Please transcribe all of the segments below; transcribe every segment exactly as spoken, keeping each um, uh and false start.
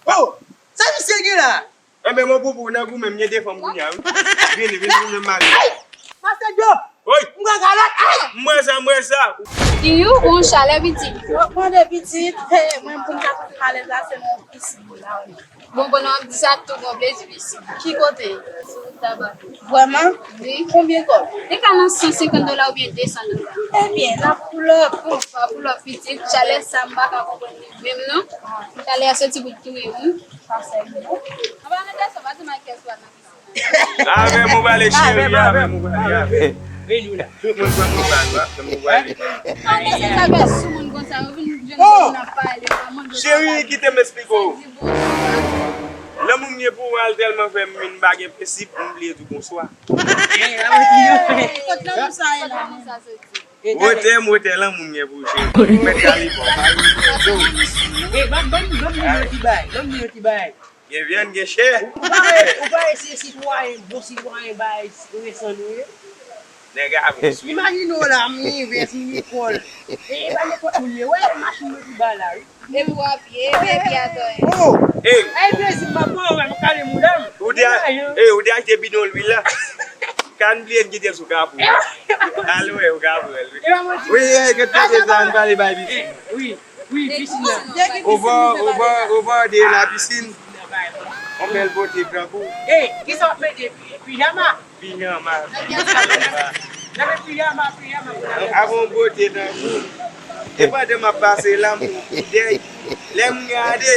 Oh! Sa misye gen la? Enben, mwen poupou nan goumen, m gen de fanm kounye a, wi. Vini, vini, vini, m mare. Ay! Master Joe! Oy! M gen kalòt! Ay! M wè sa, m wè sa! Iyou, ou chalè pitit. Mwen de pitit, he, mwen pou m ka soti malèz la, se nan pisin la, wi. Bon, bon, non, m di sa tou bon, plezi pisin. Ki kote? Sou taba. Vrèman? Wi. Konbyen kòb? E ka nan san senkant dola oubyen de san dola. Ebyen, n ap pull up. Bon, pa pull up pitit, chalè sa m pa ka konprann li menm non. Chalè a soti pou touye moun. Pa sèvi non. Anba nan gason, pa di Michael Swan nan piscine. Avè m ou pale cheri, avè m ou pale, avè m. Vini la. Tout moun pran mobile, wi, pran mobile. Pa nesesè fè sou moun konsa, yo vin jwenn moun ap pale, pa mande. Cheri, kite m eksplike w. Lanmou m gen pou ou al tèlman fè m vin pa gen prensip, m bliye di w bonswa. Kot lanmou sa ye la? Wotè m, wotè lanmou m gen pou ou, cheri. Ou mèt kalifò. E, ban, ban, ban m di yon ti bagay, ban m di yon ti bagay. Gen vyann, gen chè. Ou pa wè, ou pa wè se sitwayen, bon sitwayen bay resan nou ye? Nèg avans, wi. Imajine w la, m rinvès, m likòl. E, e pa nenpòt moun ye. Wè, machin mwen pi ba la, wi. Epi w ap ye, epi atò ye. Oh! Ey! Ay, plezi, m ap pran wè, m kale mouda m. Ou te a-, ey, ou te achte bidon lwil la. Kan bliye n kite l sou kapou. Al wè, ou ka pran l, wi. Wi, ey, gade sa, n pale bay pisin. Wi, wi, pisin nan. Au bord, au bord, au bord de la piscine. On bèl bote grangou. Ey, kisa w ap mete? Pijama? Pijama. Nan men pijama, pijama. Avè yon bote tankou. E pandan m ap pase la, m pou dèy. Lè m gade,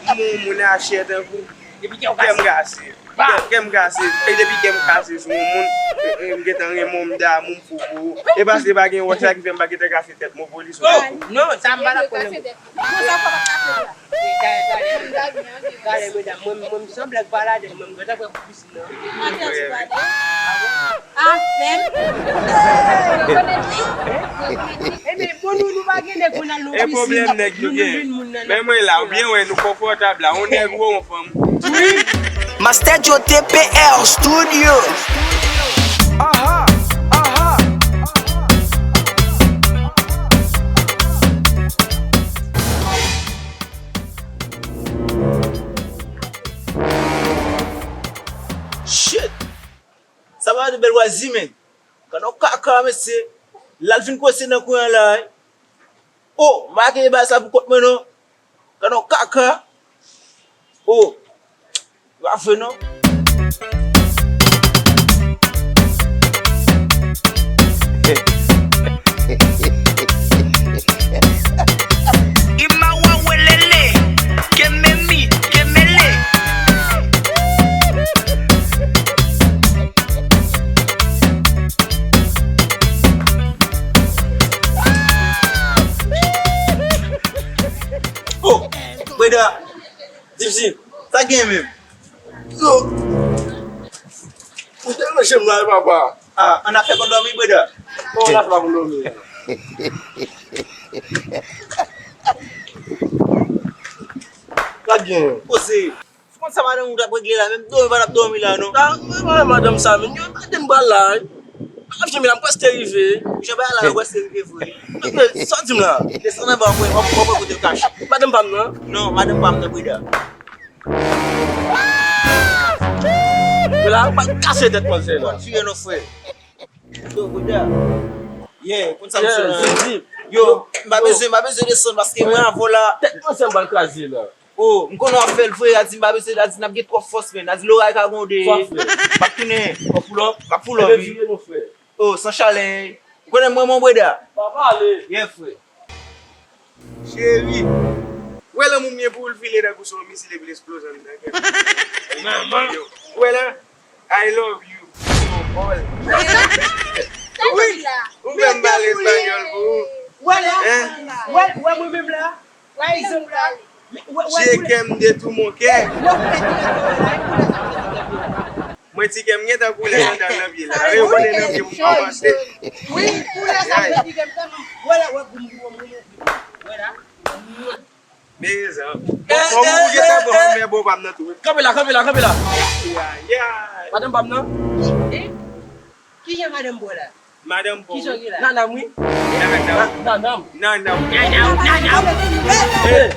m wè yon moun a chè tankou. Kè m kase. Kè, kè m kase. E depi kè m kase sou yon moun, e, e, m gentan renmen w, m damou, m fou pou ou. E paske pa gen wòch la ki fè m pa gentan kase tèt mwen polis ou. Oh, non, sa m pa dakò non. Bon, sa fò pa kase la. Talè, talè. Talè, medam, mwen, mwen, m sanble pa ladan, mwen, m gentan pran pou pisin nan. Afè m. Ebyen, bon, nou, nou pa gen nèg pou n al nan pisin. E pwoblèm nèg nou gen. Men mwen la, ou byen wè, nou konfòtab la. On nèg ou on fanm. Master Joe T P R Studio. Aha, aha. Shit! Sa pa de bèl wazi, men. Gade yon kaka, mesye. L al fin kwense nan kwen an la, wi. Oh, m pa ka kenbe bagay sa pou kont mwen, non. Gade yon kaka. Oh, pa vre, non. Imawa welele, kememi, kemele. Oh, breda, Dipsy, sa gen menm? Yo, ou te nan chanm la, papa. Ah, ann ap fè kondòmi, breda. Bon, ann ap fè kondòmi. Sa gen? Poze. Ou konn sa madanm ou t ap regle la, menm dòmi pa t ap dòmi la, non. Sa, mwen pa wè madanm sa, menm yo, madanm pral la, wi. Ap janm la, m prèske rive. Jan bagay la, yo prèske rive vre. Sa w di m la? Desann anba, w ap wè, w ap wè kote l kache. Madanm pa m nan? Non, madanm pa m nan, breda. Yo la, pa kase tèt manzè la. Konn tire non, frè. Yo, breda. Yeah, konn sa m sou la. Yo, m pa bezwen, m pa bezwen desann paske mwen avè w la. Tèt manzè m pral kraze la. Oh, m konnen w ap fè l vre, a di m pa bezwen, a di n ap gen twòp fòs, men, a di loray ka gronde. M ap tounen. W ap pull up? M ap pull up, wi. Oh, san chalè. Ou konnen mwen, mon breda. Pa pale. Yeah, frè. Cheri. Ou wè lanmou m gen pou ou, l file tankou se yon misil epi l eksploze anndan kè m. Manman. Ou wè la? I love you so much. Wi, ou fè m pale espanyòl pou ou. Wè la, wè, wè mwen menm la, pa egzanp la, wè, wè, je t'aime de tout mon cœur. Mwen ti kè m gentan koule sandal nan pye la. Yo konnen nan pye pou m kòmanse. Wi, koulè sa vle di ke m tèlman, wè la, wè goum, goum, goum, wè la. Merezan. Bon, bon, ou gentan bon, men bon pa m nan tou, wi. Kanpe la, kanpe la, kanpe la. Ya, ya. Madanm pa m nan? Eh? Kijan madanm pa w la? Madanm pa w. Kijan w ye la? Nanam, wi. Nanam. Nanam. Nanam. Nanam. Nanam. Eh.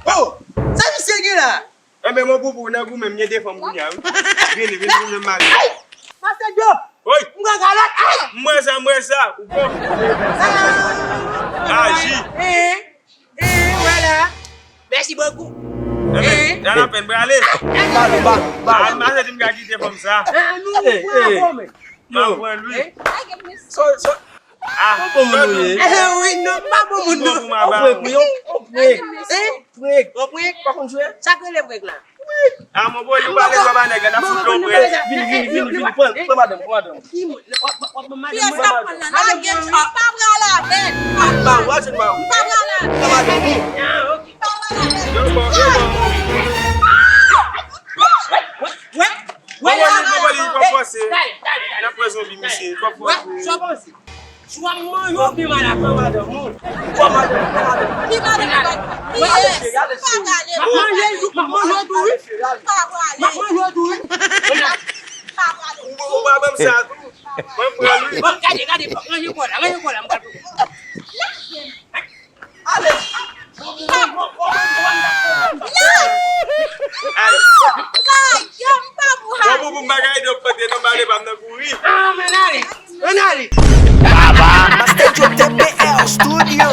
Oh! Sa misye gen la? Enben, mon poupou, nan goumen, m gen de fanm kounye a, wi. Vini, vini, vini, m ale. Master Joe! Oi! M pran kalòt! Ay! M wè sa, m wè sa! Ou bon? Aji! Eh, eh, vwala! Mèsi bokou! Enben, pa lapenn, prale! Al mache di m ka kite fanm sa! Ah, nou, nou pran avè w, men! M ap pran l, wi! So, so, Ah, bon moun ou ye? Eh, wi, non, pa bon moun, non. Bon pou m aba ou. On prank, wi, on, on prank. Eh? Prank. On prank? Pa konn jwe? Sa k rele prank la? Ah, mon bro, nou pale lwa ba nèg la, n ap fout lò prè. Vini, vini, vini, vini, pran, pran madanm, pran madanm. Ki moun? W ap, w ap, w ap ban madanm mwen? Madanm mwen. Pa pran la, men. Pa, pa, pa, pa pran la. Pran madanm, wi. Ah, ok. Pa pran la, men. Yo, bon, yo, bon. Wè, wè, wè. Bon, bon, li, bon, bon, li, pa fòse. N ap pran zonbi, misye, pa fòse. Wè, sa w panse? Swa m manje w byen mal ak madanm ou. Pran madanm, pran madanm. Ki madanm? Ki yès? Pa pale. M ap manje l tou, m ap manje w tou, wi. Pa pale. M ap manje w tou, wi. Pa pale. Ou, ou pa ban m sa tou. Mwen pran l, wi. Bon, gade, gade, manje kò la, manje kò la, m pral pran. Ale. Ay. Ay, yo, m pa pou. Bon, pou, pou m bagay, donk, kote non, m ale, pa m nan kouri. Ah, men ale. Men ale. Master Joe T P L Studio.